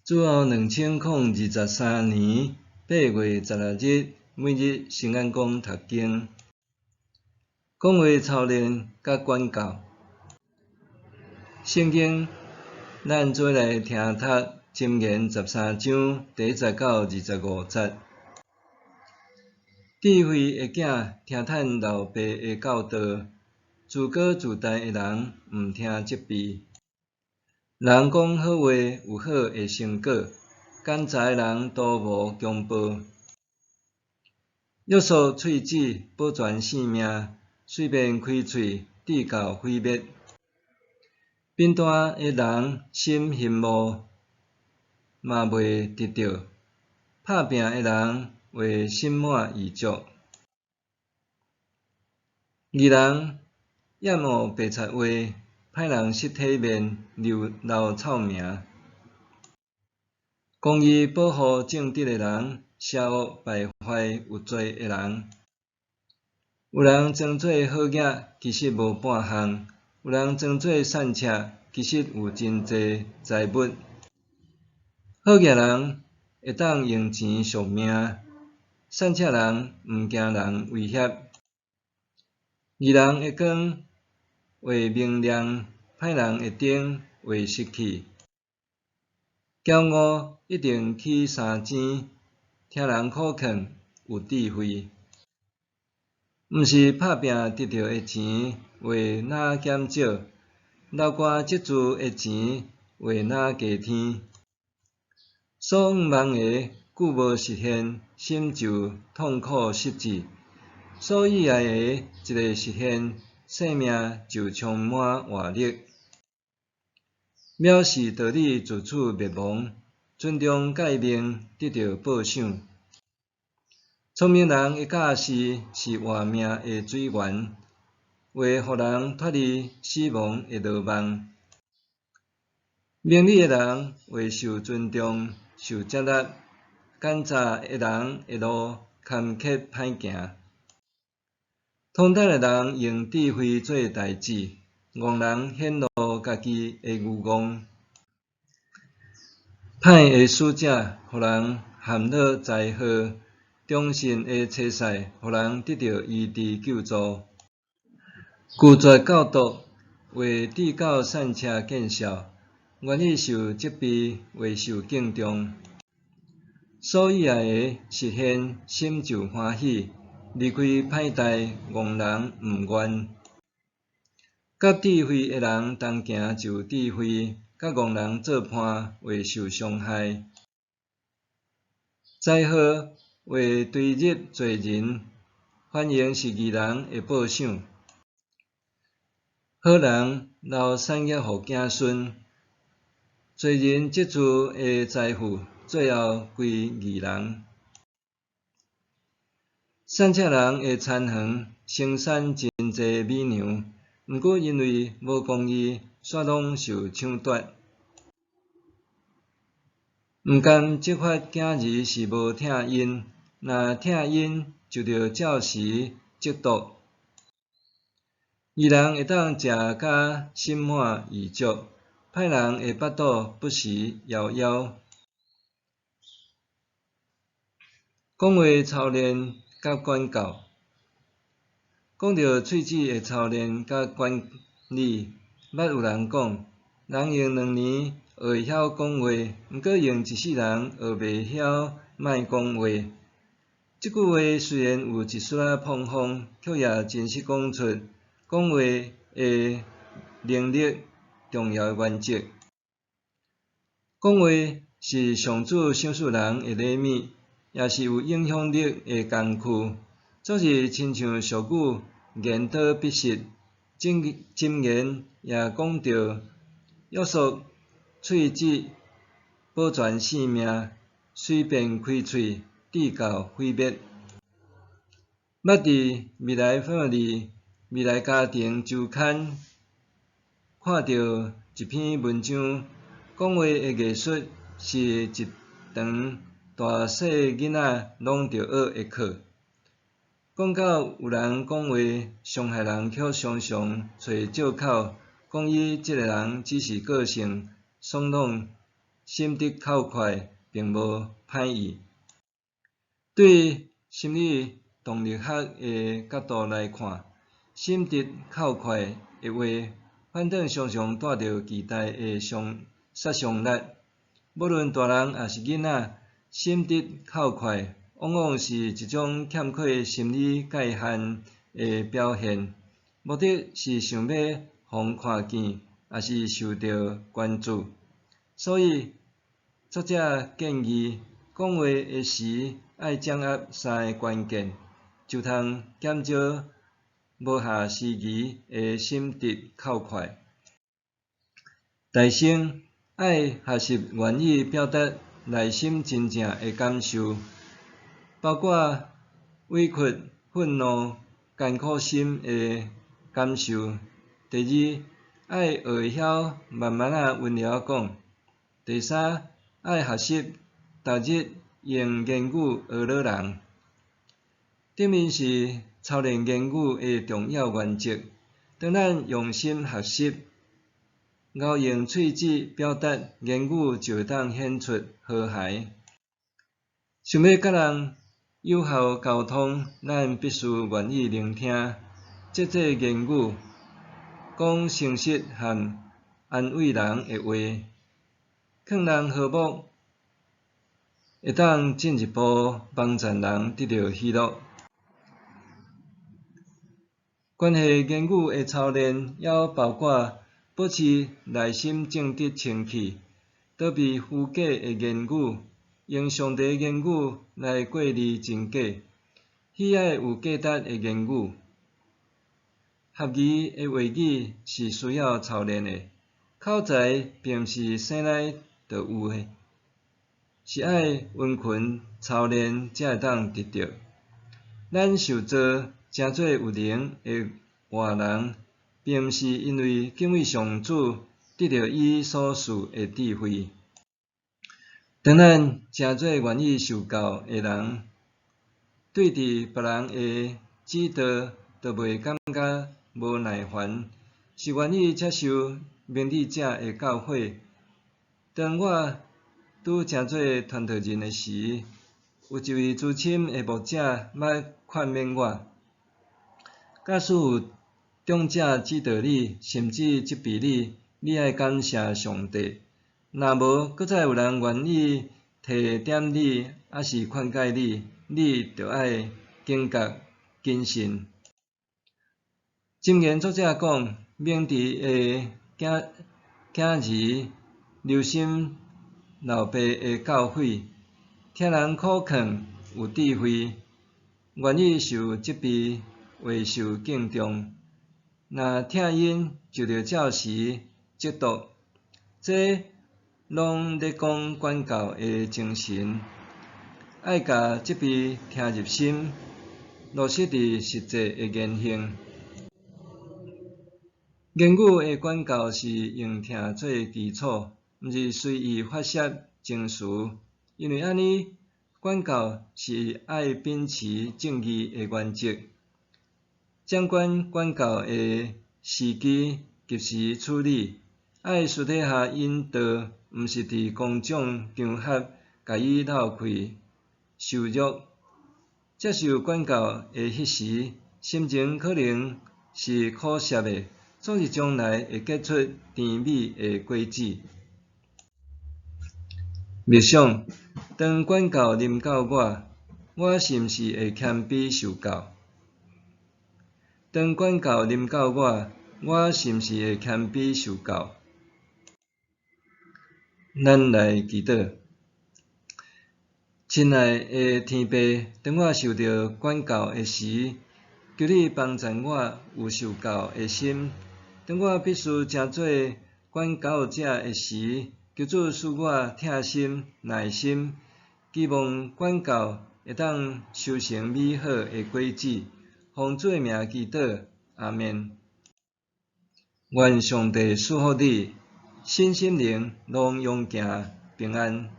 主後2023年8月16日，每日聖眼光讀經，講話操練佮管教。聖經，咱做來聽讀箴言13章第1節到25節。智慧的囝聽趁老爸的教導，自高自大的人毋聽責備。人講好話有好的成果，奸詐的人圖謀強暴。約束喙舌，保全性命；隨便開喙，致到毀滅。貧惰的人心羨慕，嘛袂得著；拍拚的人會心滿意足。義人厭惡白賊話，歹人失體面，留留臭名。公義保護正直的人，邪惡敗壞有罪的人。有人裝做好額，其實無半項；有人裝做散赤，其實有真濟財物。好額人會當用錢贖命，散赤人毋驚人威脅。義人的光會明亮，歹人的燈會熄去。驕傲一定起三爭，聽人苦勸有智慧。毋是拍拚得著的錢會哪減少，流汗積聚的錢會哪加添。所向望的久無實現，心就痛苦失志；所喜愛的一下實現，生命就充滿活力。藐視道理，自取滅亡；尊重誡命，得著報賞。聰明人的教示是活命的水源，會予人脫離死亡的羅網。明理的人會受尊重、受接納；奸詐的人的路坎坷歹行。通達的人用智慧做代誌，戇人顯露家己的愚戇。歹的使者，予人陷落災禍；忠信的差使，予人得著醫治救助。拒絕教導，會致到散赤見笑；願意受責備，會受敬重。所喜愛的實現，心就歡喜；離開歹代，戇人毋願。佮智慧的人同行就有智慧，佮戇人做伴會受傷害。災禍會追入罪人，繁榮是義人的報賞。好人留產業予子孫，罪人積聚的財富，最後歸義人。散赤人的田園生產真濟米糧，毋過因為無公義，煞攏受搶奪。毋甘責罰囝兒是無疼𪜶，若疼𪜶就著照時責毒。義人會當食甲心滿意足，歹人的腹肚不時枵枵。講話操練佮管教，講著喙舌的操練佮管理，捌有人講，人用兩年學會曉講話，毋過用一世人學袂曉莫講話。這句話雖然有一絲仔膨風，卻也真實講出講話的能力重要的原則。講話是上主賞賜人的禮物，也是有影響力的工具。總是親像俗語言多必失，箴言也講著約束喙舌，保全性命；隨便開喙，致到毀滅。捌佇未來 Family 未來家庭週刊看著一篇文章，講話的藝術是一堂大細囡仔攏著學的課。講到有人講話傷害人，卻常常揣藉口講伊這个人只是個性爽朗，心直口快，並無歹意。對心理動力學的角度來看，心直口快的話，反轉常常帶著巨大的傷殺傷力。無論大人抑是囡仔，心直口快往往是一種欠缺心理界限的表現，目的是想欲予人看見，抑是受著關注。所以，作者建議，講話的時愛掌握三个關鍵，就通減少無合時宜的心直口快。大聲愛學習願意表達內心真正的感受，包括委屈、憤怒、艱苦心的感受。第二，愛學會曉慢慢仔溫柔講。第三，愛學習逐日用言語呵咾人。頂面是操練言語的重要原則。當咱用心學習，咬用喙齒表達，言語就會當顯出和諧。想欲佮人有效溝通，咱必須願意聆聽，節制言語，講誠實和安慰人的話，勸人和睦，會當進一步幫助人得著喜樂。關係言語的操練，猶包括保持內心正直清氣，逃避虛假的言語，用上帝言語來過濾真假，喜愛有價值的言語。合宜的話語是需要操練的，口才並毋是生來就有的，是愛殷勤操練才會當得著。咱受造成做有靈的活人，並毋是因為敬畏上主得著伊所賜的智慧。當咱成做願意受教的人，對佇別人的指導就袂感覺無耐煩，是願意接受明智者的教誨。當我拄成做傳道人的時，有一位資深的牧者捌勸勉我：假使有長者指導你，甚至責備你，你愛感謝上帝。若無，閣再有人願意提點你，抑是勸誡你，你著愛警覺謹慎。箴言作者講，明智的囝囝兒留心老爸的教誨，聽人苦勸有智慧，願意受責備，會受敬重。若聽𪜶就著照時責毒，這攏咧講管教的精神，愛共責備聽入心，落實佇實際的言行。言語的管教是用疼做基礎，毋是隨意發洩情緒。因為按呢，管教是愛秉持正義的原則，掌管管教的時機，及時處理，愛私底下引導，毋是佇公眾場合共伊鬧開羞辱。接受管教的彼時，心情可能是苦澀的，總是將來會結出甜美的果子。默想，當管教臨到我，我是毋是會謙卑受教？當管教臨到我，我是毋是會謙卑受教？咱來祈禱。親愛的天父，當我受著管教的時，求你幫助我有受教的心。當我必須成做管教者的時，求主賜我疼心、耐心，期望管教會當收成美好的果子。奉主的名祈禱，阿們。願上帝賜福你，身心靈攏勇健平安。